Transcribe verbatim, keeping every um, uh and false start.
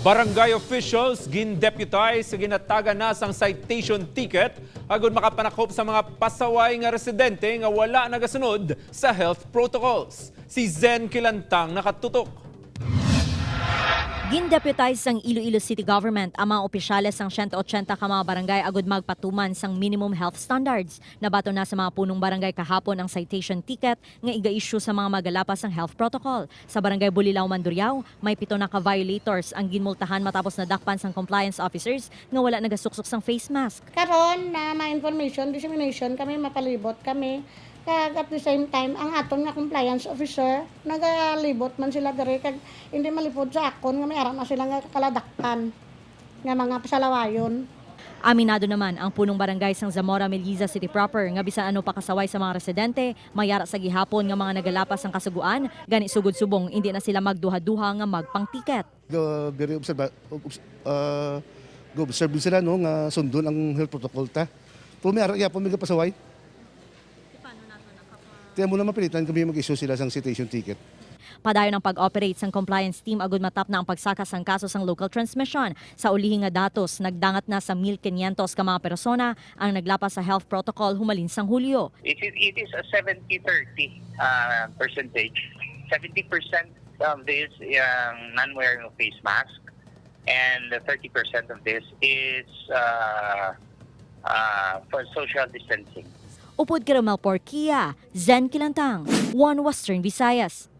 Barangay officials gin-deputize sa ginatagan na sang citation ticket agud makapanakop sa mga pasaway nga residente nga wala nagasunod sa health protocols. Si Zen Kilantang nakatutok. Gin-deputize sang Iloilo City Government ang mga opisyales sang siyento otsenta ka mga barangay agud magpatuman sang minimum health standards. Nabaton na sa mga punong barangay kahapon ang citation ticket nga iga-issue sa mga magalapas sang health protocol. Sa Barangay Bulilaw, Mandurriao, may pito na ka violators ang ginmultahan matapos nadakpan sang compliance officers nga wala nagasuksok sang face mask. Karon na may information dissemination kami, mapalibot kami. Kag at the same time, ang aton nga compliance officer, nagalibot man sila diri kag hindi malipod sa akon nga may ara na sila nga kaladakpan nga mga pasalawayon. Aminado naman ang punong barangay sang Zamora Meliza City proper nga bisan ano pa kasaway sa mga residente, may ara sa gihapon nga mga nagalapas sang kasugoan, gani sugod subong indi na sila magduha-duha nga magpangtiket. Ga-, very observa, obs, ah, ga-observe sila, no, nga sundon ang health protocol ta. Pero may ara gyapon may gapasaway. Kaya mo na mapilitan kami mag-issue sila sang citation ticket. Padayon ang pag-operate sang compliance team agud matapna ang pagsaka sang kaso sang local transmission. Sa ulihi nga datos, nagdangat na sa mil kinyentos ka mga persona ang naglapas sa health protocol humalin sang Hulyo. It is, it is a seventy thirty uh, percentage. Seventy percent of this um, non-wearing of face mask, and thirty percent of this is uh, uh, for social distancing. Upod kay Romel Porquia, Zen Kilantang, One Western Visayas.